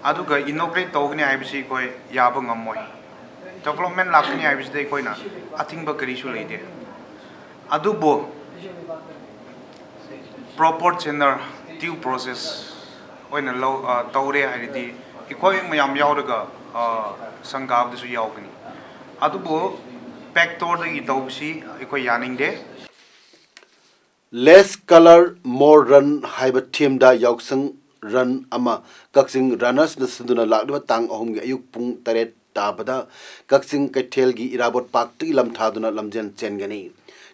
ꯑꯗꯨꯒ ꯏꯅꯣꯒ꯭ꯔꯦꯠ ꯇꯧꯒꯅꯤ ꯍꯥꯏꯕꯁꯤ ꯑꯩꯈꯣꯏ ꯌꯥꯕ ꯉꯝꯃꯣꯏ꯫ ꯗꯦꯕꯂꯞꯃꯦꯟ ꯂꯥꯛꯀꯅꯤ ꯍꯥꯏꯕꯁꯤꯗ ꯑꯩꯈꯣꯏꯅ ꯑꯊꯤꯡꯕ ꯀꯔꯤꯁꯨ ꯂꯩꯇꯦ꯫ ꯑꯗꯨꯕꯨ ꯄ꯭ꯔꯣꯄꯔ ꯆꯦꯅꯦꯜ, ꯗ꯭ꯌꯨ ꯄ꯭ꯔꯣꯁꯦꯁ ꯑꯣꯏꯅ ꯂꯧ ꯇꯧꯔꯦ ꯍꯥꯏꯔꯗꯤ ꯑꯩꯈꯣꯏ ꯃꯌꯥꯝ ꯌꯥꯎꯔꯒ ꯁꯪꯒꯥꯕꯗꯁꯨ ꯌꯥꯎꯒꯅꯤ꯫ ꯑꯗꯨꯕꯨ ꯄꯦꯛꯇꯣꯔꯗꯒꯤ ꯇꯧꯕꯁꯤ ꯑꯩꯈꯣꯏ ꯌꯥꯅꯤꯡꯗꯦ꯫ Less Color More Run ꯍꯥꯏꯕ ꯊꯤꯝꯗ ꯌꯥꯎꯁꯪ ꯔꯟ ꯑꯃ ꯀꯛꯆꯤꯡ ꯔꯟꯅꯔꯁꯅ ꯁꯤꯟꯗꯨꯅ ꯂꯥꯛꯂꯤꯕ ꯇꯥꯡ ꯑꯍꯨꯝꯒꯤ ꯑꯌꯨꯛ ꯄꯨꯡ ꯇꯔꯦꯠ ꯇꯥꯕꯗ ꯀꯛꯆꯤꯡ ꯀꯩꯊꯦꯜꯒꯤ ꯏꯔꯥꯕꯣꯠ ꯄꯥꯔꯛꯇꯒꯤ ꯂꯝ ꯊꯥꯗꯨꯅ ꯂꯝꯖꯦꯜ ꯆꯦꯟꯒꯅꯤ꯫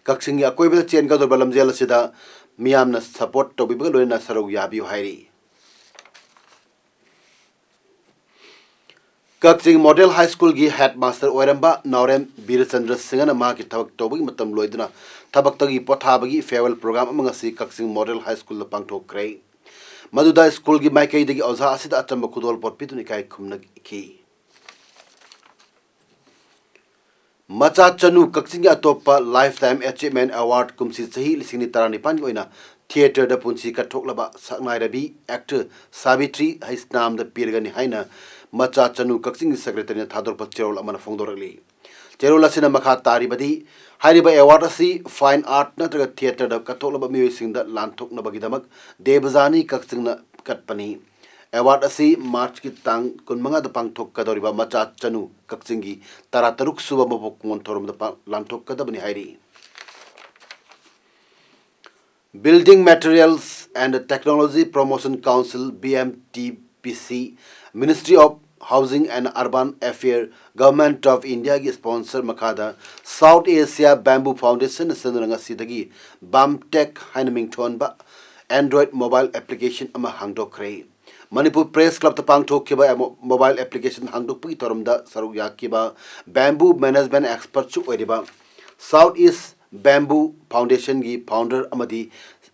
ꯀꯛꯆꯤꯡꯒꯤ ꯑꯀꯣꯏꯕꯗ ꯆꯦꯟꯒꯗꯧꯔꯤꯕ ꯂꯝꯖꯦꯜ ꯑꯁꯤꯗ ꯃꯤꯌꯥꯝꯅ ꯁꯄꯣꯔꯠ ꯇꯧꯕꯤꯕꯒ ꯂꯣꯏꯅꯅ ꯁꯔꯨꯛ ꯌꯥꯕꯤꯌꯨ ꯍꯥꯏꯔꯤ꯫ ꯀꯛꯆꯤꯡ ꯃꯣꯗꯦꯜ ꯍꯥꯏ ꯁ꯭ꯀꯨꯜꯒꯤ ꯍꯦꯗ ꯃꯥꯁꯇꯔ ꯑꯣꯏꯔꯝꯕ ꯅꯥꯎꯔꯦꯝ ꯕꯤꯔꯆꯟꯗ꯭ꯔ ꯁꯤꯡꯍꯅ ꯃꯍꯥꯛꯀꯤ ꯊꯕꯛ ꯇꯧꯕꯒꯤ ꯃꯇꯝ ꯂꯣꯏꯗꯨꯅ ꯊꯕꯛꯇꯒꯤ ꯄꯣꯊꯥꯕꯒꯤ ꯐꯦꯌꯔꯋꯦꯜ ꯄ꯭ꯔꯣꯒ꯭ꯔꯥꯝ ꯑꯃ ꯉꯁꯤ ꯀꯛꯆꯤꯡ ꯃꯣꯗꯦꯜ ꯍꯥꯏ ꯁ꯭ꯀꯨꯜꯗ ꯄꯥꯡꯊꯣꯛꯈ꯭ꯔꯦ꯫ ꯃꯗꯨꯗ ꯁ꯭ꯀꯨꯜꯒꯤ ꯃꯥꯏꯀꯩꯗꯒꯤ ꯑꯣꯖꯥ ꯑꯁꯤꯗ ꯑꯆꯝꯕ ꯈꯨꯗꯣꯜꯄꯣꯠ ꯄꯤꯗꯨꯅ ꯏꯀꯥꯏ ꯈꯨꯝꯅꯈꯤ꯫ ꯃꯆꯥ ꯆꯅꯨ ꯀꯛꯆꯤꯡꯒꯤ ꯑꯇꯣꯞꯄ Lifetime Achievement Award ꯀꯨꯝꯁꯤ ꯆꯍꯤ ꯂꯤꯁꯤꯡ ꯑꯅꯤ ꯇꯔꯥꯅꯤꯄꯥꯟꯒꯤ ꯑꯣꯏꯅ ꯊꯤꯌꯦꯇꯔꯗ ꯄꯨꯟꯁꯤ ꯀꯠꯊꯣꯛꯂꯕ ꯁꯛꯅꯥꯏꯔꯕꯤ ꯑꯦꯛꯇꯔ ꯁꯥꯕꯤꯇ꯭ꯔꯤ ꯍꯩꯁꯅꯥꯝꯗ ꯄꯤꯔꯒꯅꯤ ꯍꯥꯏꯅ ꯃꯆꯥ ꯆꯅꯨ ꯀꯛꯆꯤꯡꯒꯤ ꯁꯦꯀ꯭ꯔꯦꯇꯔꯤꯅ ꯊꯥꯗꯣꯔꯛꯄ ꯆꯦꯔꯣꯜ ꯑꯃꯅ ꯐꯣꯡꯗꯣꯔꯛꯂꯤ꯫ ꯆꯦꯔꯣꯜ ꯑꯁꯤꯅ ꯃꯈꯥ ꯇꯥꯔꯤꯕꯗꯤ, ꯍꯥꯏꯔꯤꯕ ꯑꯦꯋꯥꯔꯗ ꯑꯁꯤ ꯐꯥꯏꯟ ꯑꯥꯔꯠ ꯅꯠꯇ꯭ꯔꯒ ꯊꯤꯌꯦꯇꯔꯗ ꯀꯠꯊꯣꯛꯂꯕ ꯃꯤꯑꯣꯏꯁꯤꯡꯗ ꯂꯥꯟꯊꯣꯛꯅꯕꯒꯤꯗꯃꯛ ꯗꯦꯕꯖꯥꯅꯤ ꯀꯛꯆꯤꯡꯅ ꯀꯠꯄꯅꯤ꯫ ꯑꯦꯋꯥꯔꯗ ꯑꯁꯤ ꯃꯥꯔꯆꯀꯤ ꯇꯥꯡ ꯀꯨꯟꯃꯉꯥꯗ ꯄꯥꯡꯊꯣꯛꯀꯗꯧꯔꯤꯕ ꯃꯆꯥ ꯆꯅꯨ ꯀꯛꯆꯤꯡꯒꯤ ꯇꯔꯥꯇꯔꯨꯛ ꯁꯨꯕ ꯃꯄꯣꯛ ꯀꯨꯝꯑꯣꯟ ꯊꯧꯔꯝꯗ ꯄꯥꯡ-, ꯂꯥꯟꯊꯣꯛꯀꯗꯕꯅꯤ ꯍꯥꯏꯔꯤ꯫ Building Materials and Technology Promotion Council, B M T P C, Ministry of Housing and Urban Affairs, Government of Indiaꯒꯤ ꯁ꯭ꯄꯣꯟꯁꯔ ꯃꯈꯥꯗ South Asia Bamboo Foundation ꯁꯤꯟꯗꯨꯅ ꯉꯁꯤꯗꯒꯤ BAMTech ꯍꯥꯏꯅ ꯃꯤꯡꯊꯣꯟꯕ Android mobile application ꯑꯃ ꯍꯥꯡꯗꯣꯛꯈ꯭ꯔꯦ꯫ ꯃꯅꯤꯄꯨꯔ ꯄ꯭ꯔꯦꯁ ꯀ꯭ꯂꯕꯇ ꯄꯥꯡꯊꯣꯛꯈꯤꯕ ꯃꯣ-, ꯃꯣꯕꯥꯏꯜ ꯑꯦꯄ꯭ꯂꯤꯀꯦꯁꯟ ꯍꯥꯡꯗꯣꯛꯄꯒꯤ ꯊꯧꯔꯝꯗ ꯁꯔꯨꯛ ꯌꯥꯈꯤꯕ ꯕꯦꯝꯕꯨ ꯃꯦꯅꯦꯖꯃꯦꯟ ꯑꯦꯛꯁꯄꯔꯠꯁꯨ ꯑꯣꯏꯔꯤꯕ South East Bamboo Foundationꯒꯤ founder ꯑꯃꯗꯤ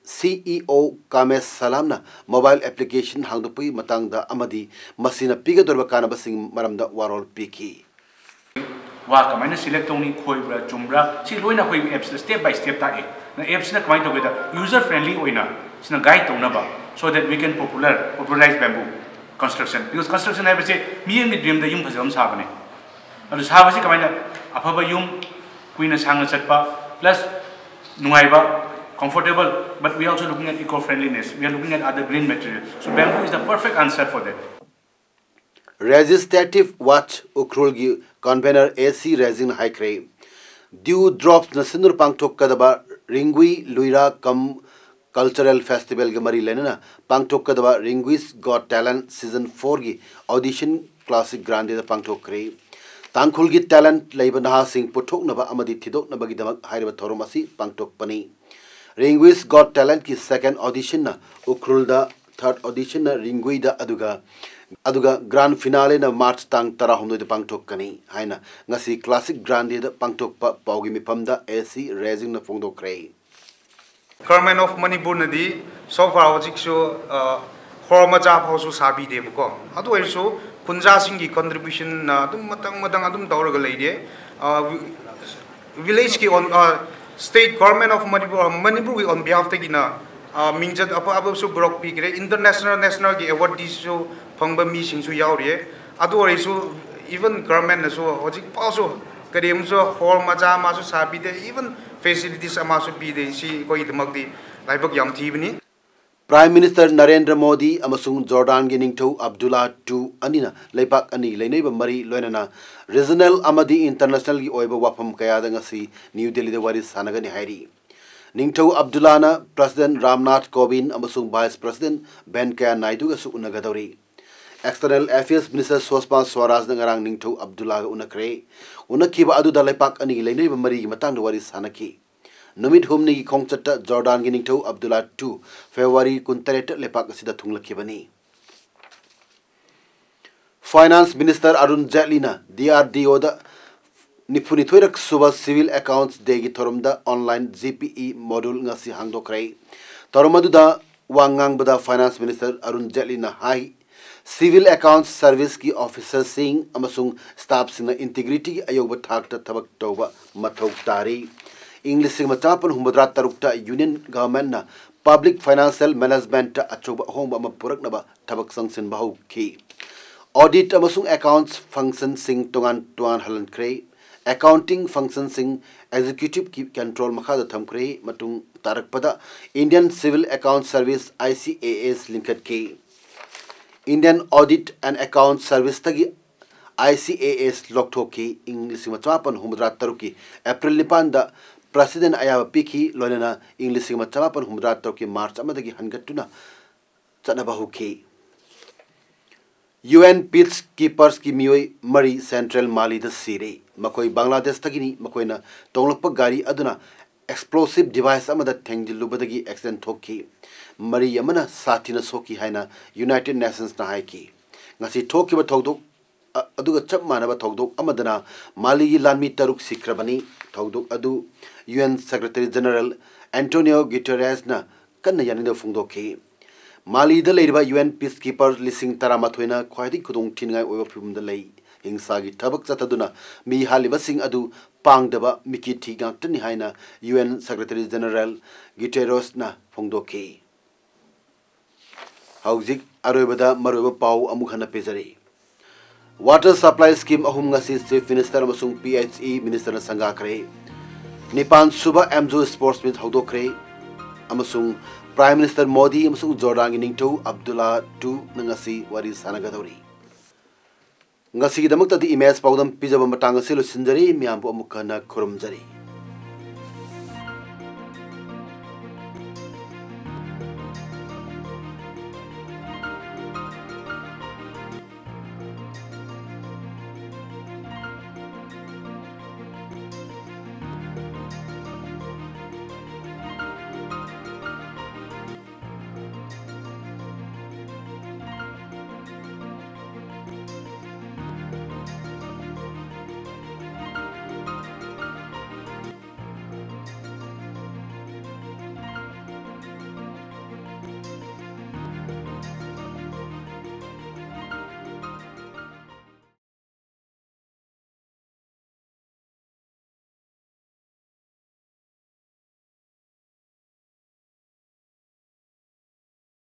CEO ꯀꯥꯃꯦꯁ ꯁꯂꯥꯝꯅ mobile application ꯍꯥꯡꯗꯣꯛꯄꯒꯤ ꯃꯇꯥꯡꯗ ꯑꯃꯗꯤ ꯃꯁꯤꯅ ꯄꯤꯒꯗꯧꯔꯤꯕ ꯀꯥꯟꯅꯕꯁꯤꯡ ꯃꯔꯝꯗ ꯋꯥꯔꯣꯜ ꯄꯤꯈꯤ꯫ ꯋꯥ ꯀꯃꯥꯏꯅ select ꯇꯧꯅꯤ, ꯈꯣꯏꯕ꯭ꯔꯥ ꯆꯨꯝꯕ꯭ꯔꯥ, ꯁꯤ ꯂꯣꯏꯅ ꯑꯩꯈꯣꯏ appꯁꯤꯗ step by step ꯇꯥꯛꯑꯦ꯫ ꯑꯗꯨꯅ appꯁꯤꯅ ꯀꯃꯥꯏꯅ ꯇꯧꯒꯦꯗ, user friendly ꯑꯣꯏꯅ ꯁꯤꯅ guide ꯇꯧꯅꯕ, so that we can popular popularize bamboo construction, because construction ꯍꯥꯏꯕꯁꯦ ꯃꯤ ꯑꯃꯒꯤ dreamꯗ ꯌꯨꯝ ꯐꯖꯕ ꯑꯃ ꯁꯥꯕꯅꯦ꯫ ꯑꯗꯨ ꯁꯥꯕꯁꯤ ꯀꯃꯥꯏꯅ, ꯑꯐꯕ ꯌꯨꯝ, ꯀꯨꯏꯅ ꯁꯥꯡꯅ ꯆꯠꯄ, plus ꯅꯨꯡꯉꯥꯏꯕ, comfortable, but we also looking at eco friendliness, we are looking at other green material, so bamboo is the perfect answer for that. Legislative Watch ꯎꯈ꯭ꯔꯨꯜꯒꯤ convener AC ꯔꯦꯖꯤꯡꯅ ꯍꯥꯏꯈ꯭ꯔꯦ, Dew Dropsꯅ ꯁꯤꯟꯗꯨꯅ ꯄꯥꯡꯊꯣꯛꯀꯗꯕ ꯔꯤꯡꯒꯨꯏ ꯂꯨꯏꯔꯥ cum Cultural Festivalꯒ ꯃꯔꯤ ꯂꯩꯅꯅ ꯄꯥꯡꯊꯣꯛꯀꯗꯕ Ringui's Got Talent Season fourꯒꯤ audition Classic Grandeꯗ ꯄꯥꯡꯊꯣꯛꯈ꯭ꯔꯦ꯫ ꯇꯥꯡꯈꯨꯜꯒꯤ talent ꯂꯩꯕ ꯅꯍꯥꯁꯤꯡ ꯄꯨꯊꯣꯛꯅꯕ ꯑꯃꯗꯤ ꯊꯤꯗꯣꯛꯅꯕꯒꯤꯗꯃꯛ ꯍꯥꯏꯔꯤꯕ ꯊꯧꯔꯝ ꯑꯁꯤ ꯄꯥꯡꯊꯣꯛꯄꯅꯤ꯫ Ringui's Got Talentꯀꯤ second auditionꯅ ꯎꯈ꯭ꯔꯨꯜꯗ, third auditionꯅ ꯔꯤꯡꯒꯨꯏꯗ, ꯑꯗꯨꯒ ꯑꯗꯨꯒ grand finaleꯅ March ꯇꯥꯡ ꯇꯔꯥꯍꯨꯝꯗꯣꯏꯗ ꯄꯥꯡꯊꯣꯛꯀꯅꯤ ꯍꯥꯏꯅ ꯉꯁꯤ Classic Grandeꯗ ꯄꯥꯡꯊꯣꯛꯄ ꯄꯥꯎꯒꯤ ꯃꯤꯐꯝꯗ AC ꯔꯦꯖꯤꯡꯅ ꯐꯣꯡꯗꯣꯛꯈ꯭ꯔꯦ꯫ Government of ꯃꯅꯤꯄꯨꯔꯅꯗꯤ so far ꯍꯧꯖꯤꯛꯁꯨ ꯍꯣꯜ ꯃꯆꯥ ꯐꯥꯎꯁꯨ ꯁꯥꯕꯤꯗꯦꯕꯀꯣ꯫ ꯑꯗꯨ ꯑꯣꯏꯔꯁꯨ ꯈꯨꯟꯖꯥꯁꯤꯡꯒꯤ contributionꯅ ꯑꯗꯨꯝ ꯃꯇꯪ ꯃꯇꯪ ꯑꯗꯨꯝ ꯇꯧꯔꯒ ꯂꯩꯔꯦ꯫ Villageꯀꯤ on state government of Manipur, ꯃꯅꯤꯄꯨꯔꯒꯤ on behalfꯇꯒꯤꯅ ꯃꯤꯡꯆꯠ ꯑꯐ ꯑꯐꯕꯁꯨ ꯄꯨꯔꯛꯄꯤꯈ꯭ꯔꯦ꯫ International nationalꯒꯤ awardꯁꯨ ꯐꯪꯕ ꯃꯤꯁꯤꯡꯁꯨ ꯌꯥꯎꯔꯤꯌꯦ꯫ ꯑꯗꯨ ꯑꯣꯏꯔꯁꯨ even governmentꯅꯁꯨ ꯍꯧꯖꯤꯛ ꯐꯥꯎꯁꯨ ꯀꯔꯤꯝꯁꯨ ꯍꯣꯜ ꯃꯆꯥ ꯑꯃꯁꯨ ꯁꯥꯕꯤꯗꯦ, even facilities ꯑꯃꯁꯨ ꯄꯤꯗꯦ꯫ ꯁꯤ ꯑꯩꯈꯣꯏꯒꯤꯗꯃꯛꯇꯤ ꯂꯥꯏꯕꯛ ꯌꯥꯝ ꯊꯤꯕꯅꯤ꯫ Prime Minister ꯅꯔꯦꯟꯗ꯭ꯔ ꯃꯣꯗꯤ ꯑꯃꯁꯨꯡ ꯖꯣꯔꯗꯥꯟꯒꯤ ꯅꯤꯡꯊꯧ ꯑꯕꯗꯨꯜꯂꯥ ꯇꯨ ꯑꯅꯤꯅ ꯂꯩꯕꯥꯛ ꯑꯅꯤ ꯂꯩꯅꯔꯤꯕ ꯃꯔꯤ, ꯂꯣꯏꯅꯅ regional ꯑꯃꯗꯤ internationalꯒꯤ ꯑꯣꯏꯕ ꯋꯥꯐꯝ ꯀꯌꯥꯗ ꯉꯁꯤ ꯅ꯭ꯌꯨ ꯗꯦꯜꯂꯤꯗ ꯋꯥꯔꯤ ꯁꯥꯟꯅꯒꯅꯤ ꯍꯥꯏꯔꯤ꯫ ꯅꯤꯡꯊꯧ ꯑꯕꯗꯨꯜꯂꯥꯅ President ꯔꯥꯝꯅꯥꯊ ꯀꯣꯕꯤꯟꯗ ꯑꯃꯁꯨꯡ Vice President ꯚꯦꯟꯀꯌꯥ ꯅꯥꯏꯗꯨꯒꯁꯨ ꯎꯅꯒꯗꯧꯔꯤ꯫ External Affairs Minister ꯁꯨꯁꯃꯥ ꯁ꯭ꯋꯥꯔꯥꯖꯅ ꯉꯔꯥꯡ ꯅꯤꯡꯊꯧ ꯑꯕꯗꯨꯜꯂꯥꯒ ꯎꯅꯈ꯭ꯔꯦ꯫ ꯎꯅꯈꯤꯕ ꯑꯗꯨꯗ ꯂꯩꯄꯥꯛ ꯑꯅꯤꯒꯤ ꯂꯩꯅꯔꯤꯕ ꯃꯔꯤꯒꯤ ꯃꯇꯥꯡꯗ ꯋꯥꯔꯤ ꯁꯥꯟꯅꯈꯤ꯫ ꯅꯨꯃꯤꯠ ꯍꯨꯝꯅꯤꯒꯤ ꯈꯣꯡꯆꯠꯇ ꯖꯣꯔꯗꯥꯟꯒꯤ ꯅꯤꯡꯊꯧ ꯑꯕꯗꯨꯜꯂꯥ ꯇꯨ ꯐꯦꯕ꯭ꯔꯨꯋꯥꯔꯤ ꯀꯨꯟꯇꯔꯦꯠꯇ ꯂꯩꯄꯥꯛ ꯑꯁꯤꯗ ꯊꯨꯡꯂꯛꯈꯤꯕꯅꯤ꯫ Finance Minister ꯑꯔꯨꯟ ꯖꯦꯠꯂꯤꯅ DRDOꯗ ꯅꯤꯐꯨꯅꯤꯊꯣꯏꯔꯛ ꯁꯨꯕ Civil Accounts Dayꯒꯤ ꯊꯧꯔꯝꯗ online G P E module ꯉꯁꯤ ꯍꯥꯡꯗꯣꯛꯈ꯭ꯔꯦ꯫ ꯊꯧꯔꯝ ꯑꯗꯨꯗ ꯋꯥ ꯉꯥꯡꯕꯗ Finance Minister ꯑꯔꯨꯟ ꯖꯦꯠꯂꯤꯅ ꯍꯥꯏ, Civil Accounts Serviceꯀꯤ officerꯁꯤꯡ ꯑꯃꯁꯨꯡ staffꯁꯤꯡꯅ integrityꯒꯤ ꯑꯌꯧꯕ ꯊꯥꯛꯇ ꯊꯕꯛ ꯇꯧꯕ ꯃꯊꯧ ꯇꯥꯔꯤ꯫ ꯏꯪ ꯂꯤꯁꯤꯡ ꯑꯃ ꯆꯃꯥꯄꯟ ꯍꯨꯝꯐꯨꯇꯔꯥ ꯇꯔꯨꯛꯇ Union Governmentꯅ public financial managementꯇ ꯑꯆꯧꯕ ꯑꯍꯣꯡꯕ ꯑꯃ ꯄꯨꯔꯛꯅꯕ ꯊꯕꯛ ꯆꯪꯁꯤꯟꯕ ꯍꯧꯈꯤ꯫ Audit ꯑꯃꯁꯨꯡ accounts functionꯁꯤꯡ ꯇꯣꯉꯥꯟ ꯇꯣꯉꯥꯟꯍꯜꯂꯟꯈ꯭ꯔꯦ꯫ Accounting functionꯁꯤꯡ executiveꯀꯤ control ꯃꯈꯥꯗ ꯊꯝꯈ꯭ꯔꯦ꯫ ꯃꯇꯨꯡ ꯇꯥꯔꯛꯄꯗ Indian Civil Accounts Service, I C A S, ꯂꯤꯡꯈꯠꯈꯤ꯫ Indian Audit and Accounts Serviceꯇꯒꯤ I C A S ꯂꯧꯊꯣꯛꯈꯤ꯫ ꯏꯪ ꯂꯤꯁꯤꯡ ꯑꯃ ꯆꯃꯥꯄꯟ ꯍꯨꯝꯐꯨꯇꯔꯥ ꯇꯔꯨꯛꯀꯤ April ꯅꯤꯄꯥꯟꯗ Presidentꯅ ꯑꯌꯥꯕ ꯄꯤꯈꯤ, ꯂꯣꯏꯅꯅ ꯏꯪ ꯂꯤꯁꯤꯡ ꯑꯃ ꯆꯃꯥꯄꯟ ꯍꯨꯝꯐꯨꯇꯔꯥ ꯇꯔꯨꯛꯀꯤ March ꯑꯃꯗꯒꯤ ꯍꯟꯒꯠꯇꯨꯅ ꯆꯠꯅꯕ ꯍꯧꯈꯤ꯫ U N peacekeepersꯀꯤ ꯃꯤꯑꯣꯏ ꯃꯔꯤ Central Maliꯗ ꯁꯤꯔꯦ꯫ ꯃꯈꯣꯏ ꯕꯪꯒ꯭ꯂꯥꯗꯦꯁꯇꯒꯤꯅꯤ꯫ ꯃꯈꯣꯏꯅ ꯇꯣꯡꯂꯛꯄ ꯒꯥꯔꯤ ꯑꯗꯨꯅ explosive device ꯑꯃꯗ ꯊꯦꯡꯖꯤꯜꯂꯨꯕꯗꯒꯤ accident ꯊꯣꯛꯈꯤ꯫ ꯃꯔꯤ ꯑꯃꯅ ꯁꯥꯊꯤꯅ ꯁꯣꯛꯈꯤ ꯍꯥꯏꯅ United Nationsꯅ ꯍꯥꯏꯈꯤ꯫ ꯉꯁꯤ ꯊꯣꯛꯈꯤꯕ ꯊꯧꯗꯣꯛ ꯑ-, ꯑꯗꯨꯒ ꯆꯞ ꯃꯥꯟꯅꯕ ꯊꯧꯗꯣꯛ ꯑꯃꯗꯅ ꯃꯥꯂꯤꯒꯤ ꯂꯥꯟꯃꯤ ꯇꯔꯨꯛ ꯁꯤꯈ꯭ꯔꯕꯅꯤ꯫ ꯊꯧꯗꯣꯛ ꯑꯗꯨ U N Secretary General Antonio Guterresꯅ ꯀꯟꯅ ꯌꯥꯅꯤꯡꯗꯕ ꯐꯣꯡꯗꯣꯛꯈꯤ꯫ ꯃꯥꯂꯤꯗ ꯂꯩꯔꯤꯕ U N peacekeeper ꯂꯤꯁꯤꯡ ꯇꯔꯥꯃꯥꯊꯣꯏꯅ ꯈ꯭ꯋꯥꯏꯗꯒꯤ ꯈꯨꯗꯣꯡꯊꯤꯅꯤꯡꯉꯥꯏ ꯑꯣꯏꯕ ꯐꯤꯕꯝꯗ ꯂꯩ꯫ ꯍꯤꯡꯁꯥꯒꯤ ꯊꯕꯛ ꯆꯠꯊꯗꯨꯅ ꯃꯤ ꯍꯥꯠꯂꯤꯕꯁꯤꯡ ꯑꯗꯨ ꯄꯥꯡꯗꯕ ꯃꯤꯀꯤ ꯊꯤ ꯉꯥꯛꯇꯅꯤ ꯍꯥꯏꯅ U N Secretary General Guterresꯅ ꯐꯣꯡꯗꯣꯛꯈꯤ꯫ ꯍꯧꯖꯤꯛ ꯑꯔꯣꯏꯕꯗ ꯃꯔꯨꯑꯣꯏꯕ ꯄꯥꯎ ꯑꯃꯨꯛ ꯍꯟꯅ ꯄꯤꯖꯔꯤ꯫ Water supply scheme ꯑꯍꯨꯝ ꯉꯁꯤ Chief Minister ꯑꯃꯁꯨꯡ P H E Ministerꯅ ꯁꯪꯒꯥꯈ꯭ꯔꯦ꯫ ꯅꯤꯄꯥꯟ ꯁꯨꯕ AMZO Sports Meet ꯍꯧꯗꯣꯛꯈ꯭ꯔꯦ꯫ ꯑꯃꯁꯨꯡ Prime Minister ꯃꯣꯗꯤ ꯑꯃꯁꯨꯡ ꯖꯣꯔꯗꯥꯟꯒꯤ ꯅꯤꯡꯊꯧ ꯑꯕꯗꯨꯜꯂꯥ ꯇꯨꯅ ꯉꯁꯤ ꯋꯥꯔꯤ ꯁꯥꯟꯅꯒꯗꯧꯔꯤ꯫ ꯉꯁꯤꯒꯤꯗꯃꯛꯇꯗꯤ ꯏꯃꯦꯖ ꯄꯥꯎꯗꯝ ꯄꯤꯖꯕ ꯃꯇꯥꯡ ꯑꯁꯤ ꯂꯣꯏꯁꯤꯟꯖꯔꯤ꯫ ꯃꯤꯌꯥꯝꯕꯨ ꯑꯃꯨꯛ ꯍꯟꯅ ꯈꯨꯔꯨꯝꯖꯔꯤ꯫